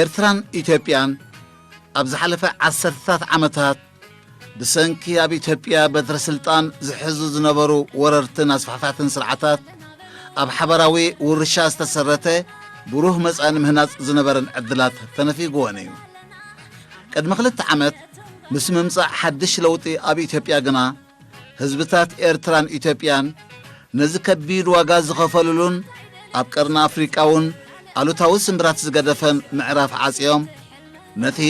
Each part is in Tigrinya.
ኤርትራን ኢትዮጵያን ኣብ ዝሓለፈ ዓሰርተታት ዓመታት ብሰንኪ ኣብ ኢትዮጵያ በትረ ስልጣን ዝሕዙ ዝነበሩ ወረርትን ኣስፋሕፋሕትን ስርዓታት ኣብ ሓባራዊ ውርሻ ዝተሰረተ ብሩህ መጻኢ ንምህናጽ ዝነበረን ዕድላት ተነፊግወን እዩ። ቅድሚ ክልተ ዓመት ምስ ምምጻእ ሓድሽ ለውጢ ኣብ ኢትዮጵያ ግና ህዝብታት ኤርትራን ኢትዮጵያን ነዚ ከቢድ ዋጋ ዝኸፈልሉን ኣብ ቀርኒ ኣፍሪቃ እውን ኣሉታዊ ስምብራት ዝገደፈን ምዕራፍ ዓጽዮም ነቲ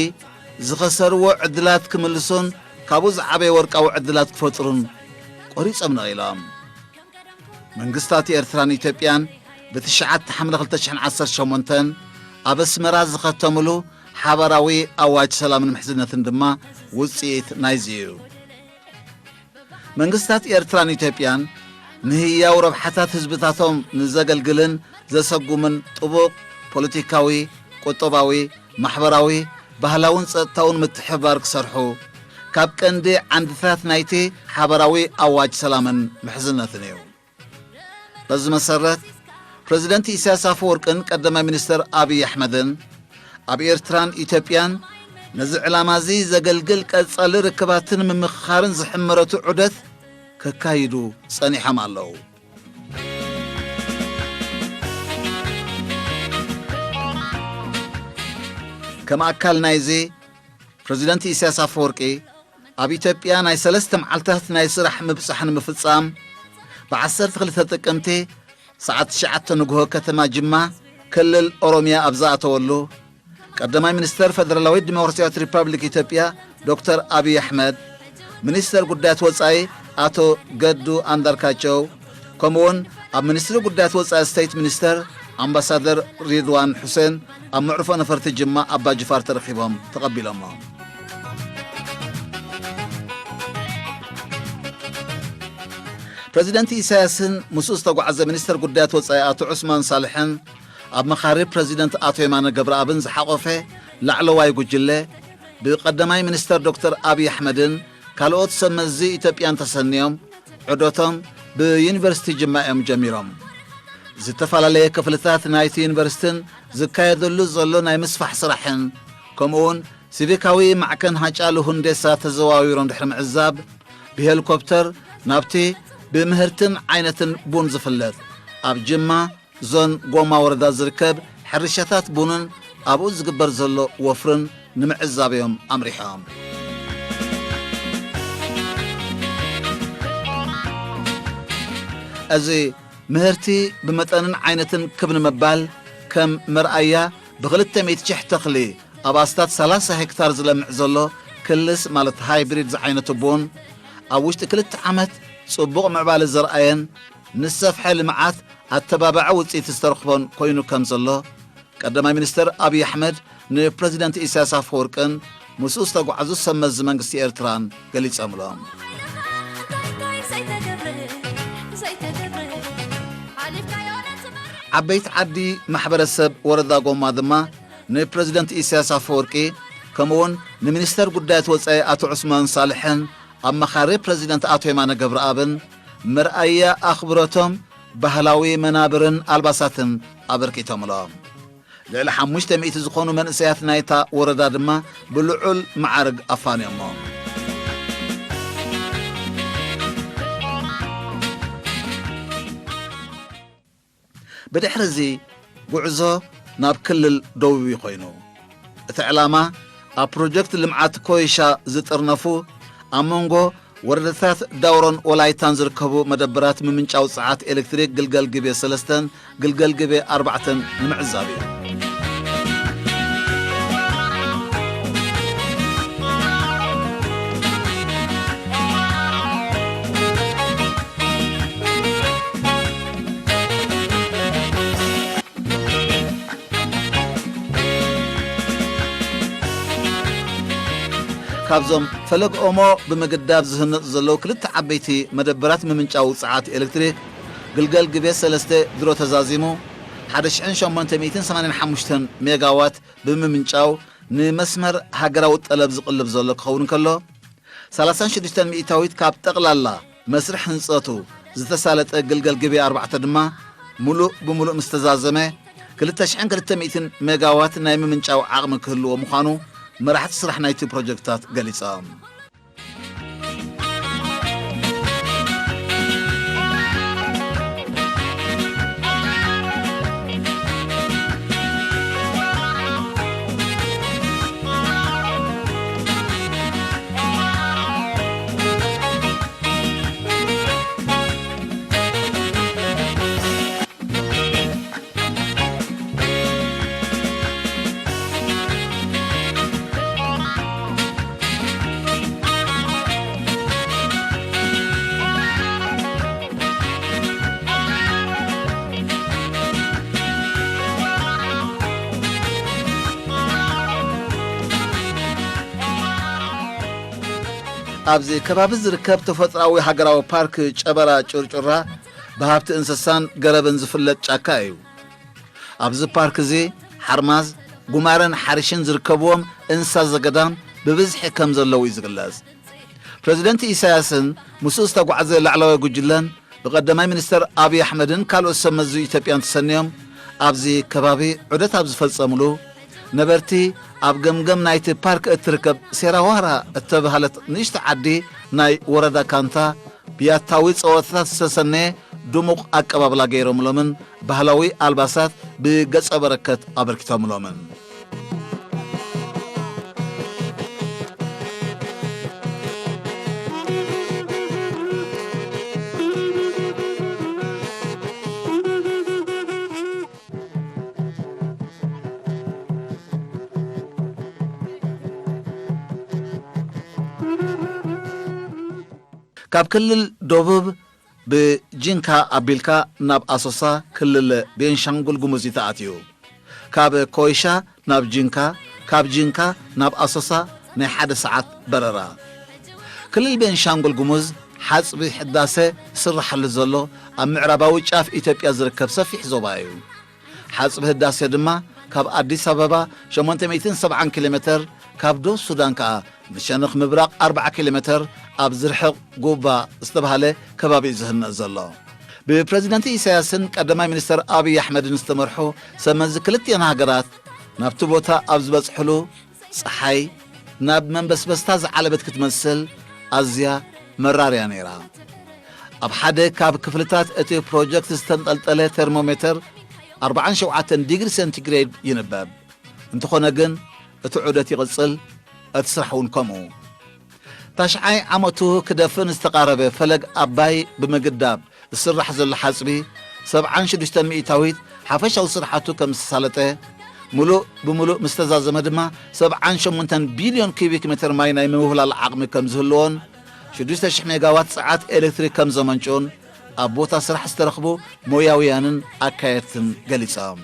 ዝኸሰርዎ ዕድላት ክምልሱን ካብኡ ዝዓበየ ወርቃዊ ዕድላት ክፈጥሩን ቆሪጾም ነቒሎም። መንግስታት ኤርትራን ኢትዮጵያን ብትሽዓተ ሓምለ ክልተ ሽሕን ዓሰርተ ሸሞንተን ኣብ ኣስመራ ዝኸተምሉ ሓባራዊ ኣዋጅ ሰላምን ምሕዝነትን ድማ ውጽኢት ናይዚ እዩ። መንግስታት ኤርትራን ኢትዮጵያን ንህያው ረብሓታት ህዝብታቶም ንዘገልግልን ዘሰጉምን ጥቡቕ ፖለቲካዊ፣ ቁጠባዊ፣ ማሕበራዊ፣ ባህላውን ጸጥታውን ምትሕብባር ክሰርሑ ካብ ቀንዲ ዓንድታት ናይቲ ሓባራዊ ኣዋጅ ሰላምን ምሕዝነትን እዩ። በዚ መሰረት፣ ፕረዚደንት ኢሳያስ ኣፈወርቅን ቀዳማይ ሚኒስተር ኣብይ ኣሕመድን ኣብ ኤርትራን ኢትዮጵያን ነዚ ዕላማ እዚ ዘገልግል ቀጻሊ ርክባትን ምምኽኻርን ዝሕመረቱ ዑደት ከካይዱ ጸኒሖም ኣለዉ። ከም ኣካል ናይዚ፣ ፕረዚደንት ኢሳያስ ኣፈወርቂ ኣብ ኢትዮጵያ ናይ ሰለስተ መዓልታት ናይ ስራሕ ምብጻሕ ንምፍጻም፣ ብ ዓሰርተ ክልተ ጥቅምቲ ሰዓት ትሽዓተ ንግሆ ከተማ ጅማ፣ ክልል ኦሮምያ ኣብ ዝኣተወሉ፣ ቀዳማይ ሚኒስተር ፈደራላዊት ዲሞክራሲያዊት ሪፓብሊክ ኢትዮጵያ ዶክተር ኣብይ ኣሕመድ፣ ሚኒስተር ጉዳያት ወጻኢ ኣቶ ገዱ ኣንዳርካቸው፣ ከምኡውን ኣብ ሚኒስትሪ ጉዳያት ወጻኢ ስቴት ሚኒስተር ኣምባሳደር ሪድዋን ሑሴን ኣብ መዕርፎ ነፈርቲ ጅማ ኣባ ጅፋር ተረኺቦም ተቐቢሎሞ። ፕረዚደንት ኢሳያስን ምስኡ ዝተጓዓዘ ሚኒስተር ጉዳያት ወጻኢ ኣቶ ዑስማን ሳልሕን ኣብ መኻሪ ፕረዚደንት ኣቶ የማነ ገብረኣብን ዝሓቖፈ ላዕለዋይ ጉጅለ ብቀዳማይ ሚኒስተር ዶክተር ኣብይ ኣሕመድን ካልኦት ሰብ መዚ ኢትዮጵያን ተሰንዮም ዑደቶም ብዩኒቨርሲቲ ጅማ እዮም ጀሚሮም። ዝተፈላለየ ክፍልታት ናይቲ ዩኒቨርሲቲን ዝካየደሉ ዘሎ ናይ ምስፋሕ ስራሕን፣ ከምኡውን ሲቪካዊ ማዕከን ሃጫሉ ሁንዴሳ ተዘዋዊሮም ድሕሪ ምዕዛብ፣ ብሄሊኮፕተር ናብቲ ብምህርትን ዓይነትን ቡን ዝፍለጥ ኣብ ጅማ ዞን ጎማ ወረዳ ዝርከብ ሕርሻታት ቡንን ኣብኡ ዝግበር ዘሎ ወፍርን ንምዕዛብ እዮም ኣምሪሖም። እዚ ምህርቲ ብመጠንን ዓይነትን ክብ ንምባል ከም መርኣያ ብኽልተ ሚእቲ ሽሕ ተኽሊ ኣብ ኣስታት ሰላሳ ሄክታር ዝለምዕ ዘሎ ክልስ ማለት ሃይብሪድ ዝዓይነቱ ቡን ኣብ ውሽጢ ክልተ ዓመት ጽቡቕ ምዕባለ ዘርኣየን ንዝሰፍሐ ልምዓት ኣተባባዒ ውጽኢት ዝተረኽቦን ኮይኑ ከም ዘሎ ቀዳማይ ሚኒስተር ኣብይ ኣሕመድ ንፕረዚደንት ኢሳያስ ኣፈወርቅን ምስኡ ዝተጓዓዙ ሰብ መዚ መንግስቲ ኤርትራን ገሊጾምሎም። ዓበይቲ ዓዲ ማሕበረሰብ ወረዳ ጎማ ድማ ንፕረዚደንት ኢሳያስ ኣፈወርቂ ከምኡውን ንሚኒስተር ጉዳያት ወጻኢ ኣቶ ዑስማን ሳልሕን ኣማኻሪ ፕረዚደንት ኣቶ የማነ ገብረኣብን መርኣያ ኣኽብሮቶም ባህላዊ መናብርን ኣልባሳትን ኣበርኪቶምሎም። ልዕሊ ሓሙሽተ ሚእቲ ዝኾኑ መንእሰያት ናይታ ወረዳ ድማ ብልዑል መዓርግ ኣፋንዮሞ። ብድሕሪ እዚ ጉዕዞ ናብ ክልል ደቡብ እዩ ኮይኑ። እቲ ዕላማ ኣብ ፕሮጀክት ልምዓት ኮይሻ ዝጥርነፉ ኣብ መንጎ ወረዳታት ዳውሮን ወላይታን ዝርከቡ መደበራት ምምንጫው ጸዓት ኤሌክትሪክ ግልገል ግቤ ሰለስተን ግልገል ግቤ ኣርባዕተን ንምዕዛብ እዩ። ካብዞም ፈለግ ኦሞ ብምግዳብ ዝህነፁ ዘለዉ ክልተ ዓበይቲ መደበራት ምምንጫው ፀዓት ኤሌክትሪክ ግልገል ግቤ ሰለስተ ድሮ ተዛዚሙ ሓደ ሽሕን ሸሞንተ ሚእትን ሰማንያን ሓሙሽተን ሜጋዋት ብምምንጫው ንመስመር ሃገራዊ ጠለብ ዝቕልብ ዘሎ ክኸውን ከሎ፣ ሰላሳን ሽዱሽተን ሚእታዊት ካብ ጠቕላላ መስርሕ ህንጸቱ ዝተሳለጠ ግልገል ግቤ ኣርባዕተ ድማ፣ ምሉእ ብምሉእ ምስ ተዛዘመ፣ ክልተ ሽሕን ክልተ ሚእትን ሜጋዋት ናይ ምምንጫው ዓቕሚ ክህልዎ ምዃኑ መራሕቲ ስራሕ ናይቲ ፕሮጀክትታት ገሊጾም። ኣብዚ ከባቢ ዝርከብ ተፈጥሮኣዊ ሃገራዊ ፓርክ ጨበራ ጩርጩራ ብሃብቲ እንስሳን ገረብን ዝፍለጥ ጫካ እዩ። ኣብዚ ፓርክ እዚ ሓርማዝ፣ ጉማረን ሓሪሽን ዝርከብዎም እንስሳ ዘገዳም ብብዝሒ ከም ዘለዉ እዩ ዝግለጽ። ፕረዚደንት ኢሳያስን ምስኡ ዝተጓዕዘ ላዕለዋይ ጉጅለን ብቀዳማይ ሚኒስተር ኣብይ ኣሕመድን ካልኦት ሰብ መዚ ኢትዮጵያን ተሰንዮም ኣብዚ ከባቢ ዑደት ኣብ ዝፈጸምሉ፣ ነበርቲ ኣብ ገምገም ናይቲ ፓርክ እትርከብ ሴራዋራ እተባህለት ንእሽቶ ዓዲ ናይ ወረዳ ካንታ ብያታዊ ጸወታታት ዝተሰነየ ድሙቕ ኣቀባብላ ገይሮምሎምን ባህላዊ ኣልባሳት ብገጸ በረከት ኣበርኪቶምሎምን። ካብ ክልል ደቡብ ብጂንካ ኣቢልካ ናብ ኣሶሳ ክልል ቤንሻንጉል ጉሙዝ እዩ ተኣትዩ። ካብ ኮይሻ ናብ ጂንካ፣ ካብ ጂንካ ናብ ኣሶሳ ናይ ሓደ ሰዓት በረራ። ክልል ቤንሻንጉል ጉሙዝ ሓጽቢ ሕዳሰ ዝስራሓሉ ዘሎ ኣብ ምዕራባዊ ጫፍ ኢትዮጵያ ዝርከብ ሰፊሕ ዞባ እዩ። ሓጽቢ ህዳሴ ድማ ካብ ኣዲስ ኣበባ ሸሞንተ ሚእትን ሰብዓን ኪሎ ሜተር፣ ካብ ዶብ ሱዳን ከኣ ንሸነኽ ምብራቕ ኣርብዓ ኪሎ ሜተር ኣብ ዝርሕቕ ጉባ ዝተባህለ ከባቢ እዩ ዝህነጽ ዘሎ። ብፕረዚደንት ኢሳያስን ቀዳማይ ሚኒስተር ኣብይ ኣሕመድን ዝተመርሑ ሰብ መዚ ክልቲአን ሃገራት ናብቲ ቦታ ኣብ ዝበጽሕሉ፣ ጸሓይ ናብ መንበስበስታ ዝዓለበት ክትመስል ኣዝያ መራር እያ ነይራ። ኣብ ሓደ ካብ ክፍልታት እቲ ፕሮጀክት ዝተንጠልጠለ ቴርሞሜተር ኣርብዓን ሸውዓተን ዲግሪ ሴንቲግሬድ ይንበብ። እንተኾነ ግን፣ እቲ ዑደት ይቕጽል፣ እቲ ስራሕ እውን ከምኡ። ታሽዓይ ዓመቱ ክደፍን ዝተቓረበ ፈለግ ኣባይ ብምግዳብ ዝስራሕ ዘሎ ሓጽቢ፣ ሰብዓን ሽዱሽተን ሚእታዊት ሓፈሻዊ ስርሓቱ ከም ዝተሳለጠ፣ ምሉእ ብምሉእ ምስ ተዛዘመ ድማ፣ ሰብዓን ሸሞንተን ቢልዮን ኪዩቢክ ሜተር ማይ ናይ ምውህላል ዓቕሚ ከም ዝህልዎን፣ ሽዱሽተ ሽሕ ሜጋዋት ጸዓት ኤሌክትሪክ ከም ዘመንጭኡን ኣብ ቦታ ስራሕ ዝተረኽቡ ሞያውያንን ኣካየድትን ገሊጾም።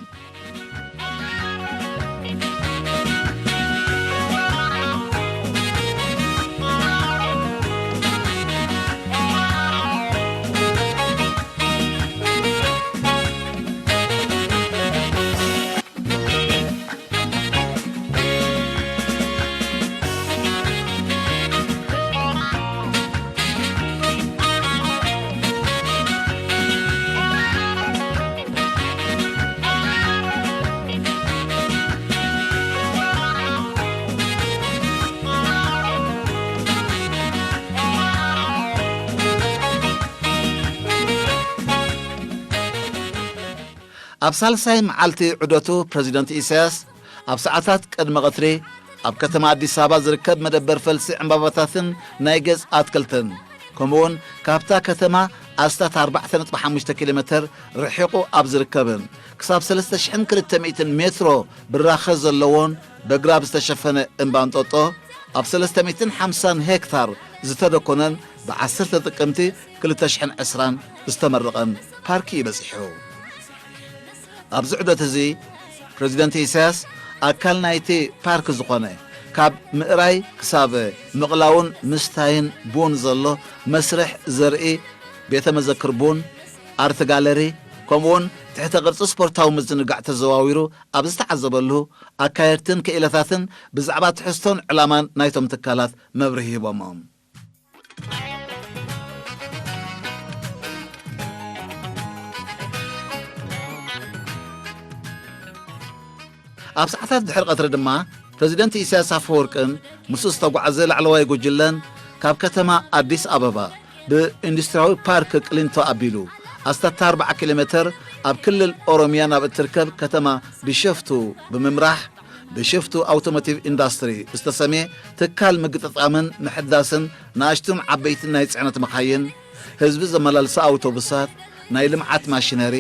ኣብ ሳልሳይ መዓልቲ ዑደቱ፣ ፕረዚደንት ኢሳያስ ኣብ ሰዓታት ቅድሚ ቀትሪ ኣብ ከተማ ኣዲስ ኣበባ ዝርከብ መደበር ፈልሲ ዕምባባታትን ናይ ገጽ ኣትክልትን፣ ከምኡውን ካብታ ከተማ ኣስታት ኣርባዕተ ነጥቢ ሓሙሽተ ኪሎ ሜተር ርሒቑ ኣብ ዝርከብን ክሳብ ሰለስተ ሽሕን ክልተ ሚእትን ሜትሮ ብራኸ ዘለዎን በግራብ ዝተሸፈነ እምባ እንጦጦ፣ ኣብ ሰለስተ ሚእትን ሓምሳን ሄክታር ዝተደኮነን ብዓሰርተ ጥቅምቲ ክልተ ሽሕን ዕስራን ዝተመረቐን ፓርክ እዩ በጺሑ። ኣብዚ ዑደት እዚ፣ ፕረዚደንት ኢሳያስ ኣካል ናይቲ ፓርክ ዝኾነ፣ ካብ ምእራይ ክሳብ ምቕላውን ምስታይን ቡን ዘሎ መስርሕ ዘርኢ፣ ቤተ መዘክር ቡን፣ ኣርት ጋለሪ፣ ከምኡውን ትሕተ ቅርጺ ስፖርታዊ ምዝንጋዕ ተዘዋዊሩ ኣብ ዝተዓዘበሉ፣ ኣካየድትን ክኢላታትን ብዛዕባ ትሕዝቶን ዕላማን ናይቶም ትካላት መብርሂ ሂቦሞም። ኣብ ሰዓታት ድሕሪ ቀትሪ ድማ ፕረዚደንት ኢሳያስ ኣፈወርቅን ምስኡ ዝተጓዕዘ ላዕለዋይ ጉጅለን ካብ ከተማ ኣዲስ ኣበባ ብኢንዱስትሪያዊ ፓርክ ቅሊንቶ ኣቢሉ ኣስታት ኣርብዓ ኪሎ ሜተር ኣብ ክልል ኦሮሚያ ናብ እትርከብ ከተማ ቢሸፍቱ ብምምራሕ፣ ቢሸፍቱ ኣውቶሞቲቭ ኢንዳስትሪ ዝተሰምየ ትካል ምግጥጣምን ምሕዳስን ንኣሽቱን ዓበይትን ናይ ጽዕነት መኻይን፣ ህዝቢ ዘመላልሳ ኣውቶቡሳት፣ ናይ ልምዓት ማሽነሪ፣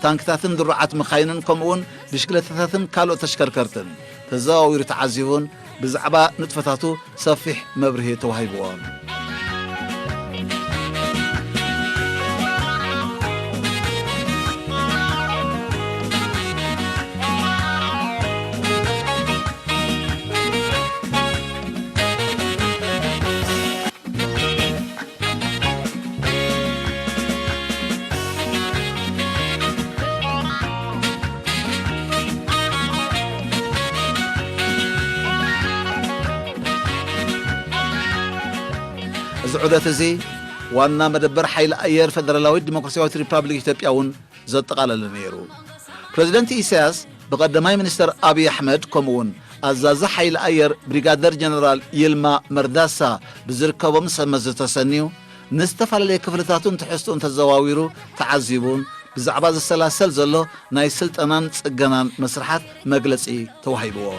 ታንክታትን ድሩዓት መኻይንን ከምኡውን ብሽክለታታትን ካልኦት ተሽከርከርትን ተዘዋዊሩ ተዓዚቡን ብዛዕባ ንጥፈታቱ ሰፊሕ መብርሂ ተዋሂብዎ። እዚ ዑደት እዚ ዋና መደበር ሓይሊ ኣየር ፈደራላዊት ዲሞክራሲያዊት ሪፓብሊክ ኢትዮጵያ እውን ዘጠቓለለ ነይሩ። ፕረዚደንት ኢሳያስ ብቐዳማይ ሚኒስተር ኣብይ ኣሕመድ ከምኡውን ኣዛዚ ሓይሊ ኣየር ብሪጋደር ጀነራል ይልማ መርዳሳ ብዝርከቦም ሰመዚ ተሰንዩ ንዝተፈላለየ ክፍልታቱን ትሕዝቱን ተዘዋዊሩ ተዓዚቡን ብዛዕባ ዝሰላሰል ዘሎ ናይ ስልጠናን ጽገናን መስርሓት መግለጺ ተዋሂብዎ።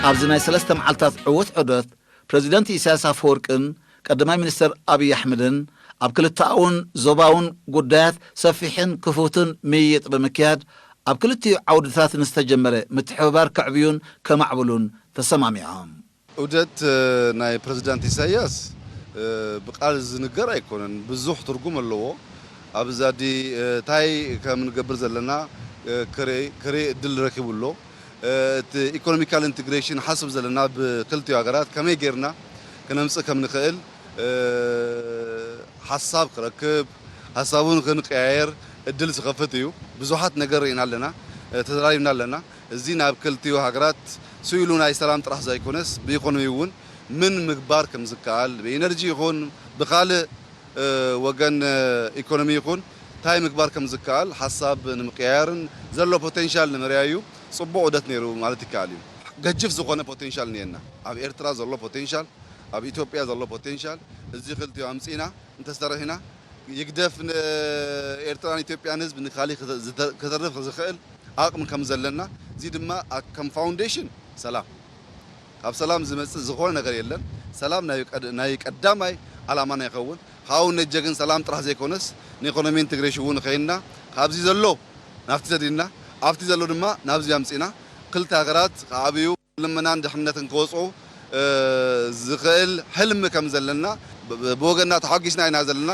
ኣብዚ ናይ ሰለስተ መዓልታት ዕዉት ዑደት ፕረዚደንት ኢሳያስ ኣፈወርቅን ቀዳማይ ሚኒስተር ኣብይ ኣሕመድን ኣብ ክልተኣውን ዞባውን ጉዳያት ሰፊሕን ክፉትን ምይይጥ ብምክያድ ኣብ ክልቲኡ ዓውድታት ንዝተጀመረ ምትሕብባር ከዕብዩን ከማዕብሉን ተሰማሚዖም። ዑደት ናይ ፕረዚዳንት ኢሳያስ ብቃል ዝንገር ኣይኮነን፣ ብዙሕ ትርጉም ኣለዎ። ኣብዚ ኣዲ እንታይ ከም ንገብር ዘለና ክርኢ ክርኢ እድል ረኪቡ ኣሎ። እቲ ኢኮኖሚካል ኢንትግሬሽን ሓስብ ዘለና ብክልቲኡ ሃገራት ከመይ ጌርና ክነምጽእ ከም ንኽእል ሓሳብ ክረክብ ሓሳቡን ክንቀያየር እድል ዝኸፍት እዩ። ብዙሓት ነገር ርኢና ኣለና፣ ተዘራሪብና ኣለና። እዚ ናብ ክልቲኡ ሃገራት ስኢሉ ናይ ሰላም ጥራሕ ዘይኮነስ ብኢኮኖሚ እውን ምን ምግባር ከም ዝከኣል ብኢነርጂ ይኹን ብኻልእ ወገን ኢኮኖሚ ይኹን እንታይ ምግባር ከም ዝከኣል ሓሳብ ንምቅያርን ዘሎ ፖቴንሻል ንምርያዩ ጽቡቕ ዑደት ነይሩ ማለት ይከኣል እዩ። ገጅፍ ዝኾነ ፖቴንሻል እኒአና። ኣብ ኤርትራ ዘሎ ፖቴንሻል፣ ኣብ ኢትዮጵያ ዘሎ ፖቴንሻል እዚ ክልቲኡ ኣምጺእና እንተሰርሕና ይግደፍ ንኤርትራን ኢትዮጵያን ህዝብ ንካሊ ከተርፍ ዝኽእል ኣቕሚ ከም ዘለና እዚ ድማ ከም ፋውንዴሽን ሰላም ካብ ሰላም ዝመጽእ ዝኾነ ነገር የለን። ሰላም ናይ ቀዳማይ ዓላማና ይኸውን። ካብኡ ነጀግን ሰላም ጥራሕ ዘይኮነስ ንኢኮኖሚ ኢንቴግሬሽን እውን ኸይንና ካብዚ ዘሎ ናብቲ ዘድልና ኣብቲ ዘሎ ድማ ናብዚ ኣምጺና ክልተ ሃገራት ክዓብዩ ልመናን ድሕነትን ክወፅኡ ዝኽእል ሕልሚ ከም ዘለና ብወገንና ተሓጒስና ኢና ዘለና።